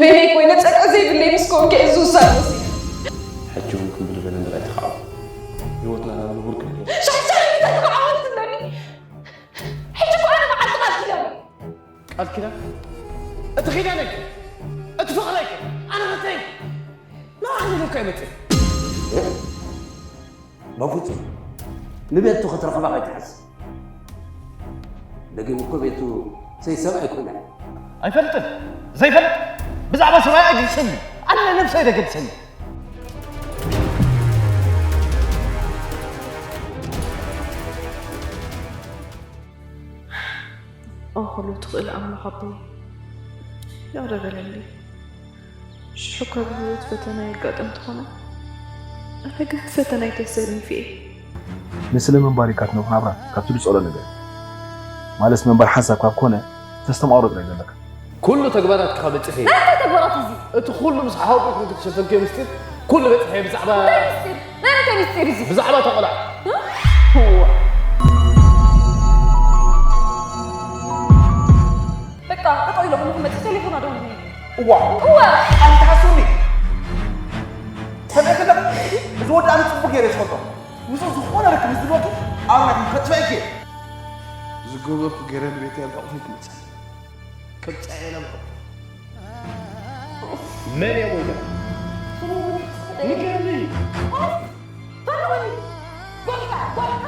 በይነይ ኮይነ ጸጋ ዘይብለይ ምስ ኮንከ እዚ ውሳነ ወሲደ። ሕጂ እውን ክምብል በለ ምርኣይ ተኻዕወ። ህይወትና ናብ ንቡር ክንብል። ሻሻ ተተዓወት ትብለኒ። ሕጂ እኮ ኣነ መዓልቲ ቃል ኪዳን እየ። ቃል ኪዳን? እቲ ኪዳነይ፣ እቲ ፍቕረይ፣ ኣነ ኸተይ ንባዕሉ ኢሉ እኮ ይመጽእ። በፍጹም ንቤቱ ክትረኽባ ከይትሓስብ። ደጊም እኮ ቤቱ ሰይ ሰብ ኣይኮነን። ኣይፈልጥን። ዘይፈልጥ ብዛዕባ ሰብኣይ ኣይገድሰኒ። ኣነ ነብሰይ ደገድሰኒ። ኦ ኩሉ ትኽእል ኣምላኽ ኣቦይ ይቕረ በለለይ። ሽሕኳ ብህይወት ፈተና የጋጥም ተኾነ ኣነ ግን ፈተና ኣይተሰሪፍ እየ። ንስለ ምንባር ኢልካ ትነብሮ ናብራ ካብቲ ዝጸሎ ነገር ማለስ ምንባር ሓንሳብ ካብ ኮነ ተስተማቕሮ ጥራይ ዘለካ። ኩሉ ተግባራትካ ከበጽሕ እየ። እንታይ ተግባራት እዚ? እቲ ኩሉ ምስ ሓወቦይ ክትሸፈንከዮ ምስጢር ኩሉ በጽሐ እየ ብዛዕባ እንታይ ምስጢር? ናይ እንታይ ምስጢር እዚ? ብዛዕባ ተቆልዓ በቃ ጠጠው ኢለ ኩሉ ክመጽእ ቴሌፎን ኣደውልኒ። እዋ እወ ኣንተ ሓሱኒ ሰሚዕክለ እዚ ወዲ ኣነ ጽቡቅ ገይረ ዝፈልጦ ምስ ዝኾነ ርክብ ምስ ዝበልኩ ኣብ ናይ ከጥፈእኪ ዝገበርኩ ገይረ ንቤት ያልካ ቁፈይ ክመጽእ ከብጻየ ነብሮ መን እዮም ወይዘሮ ንገርኒ ጎልካ ጎልካ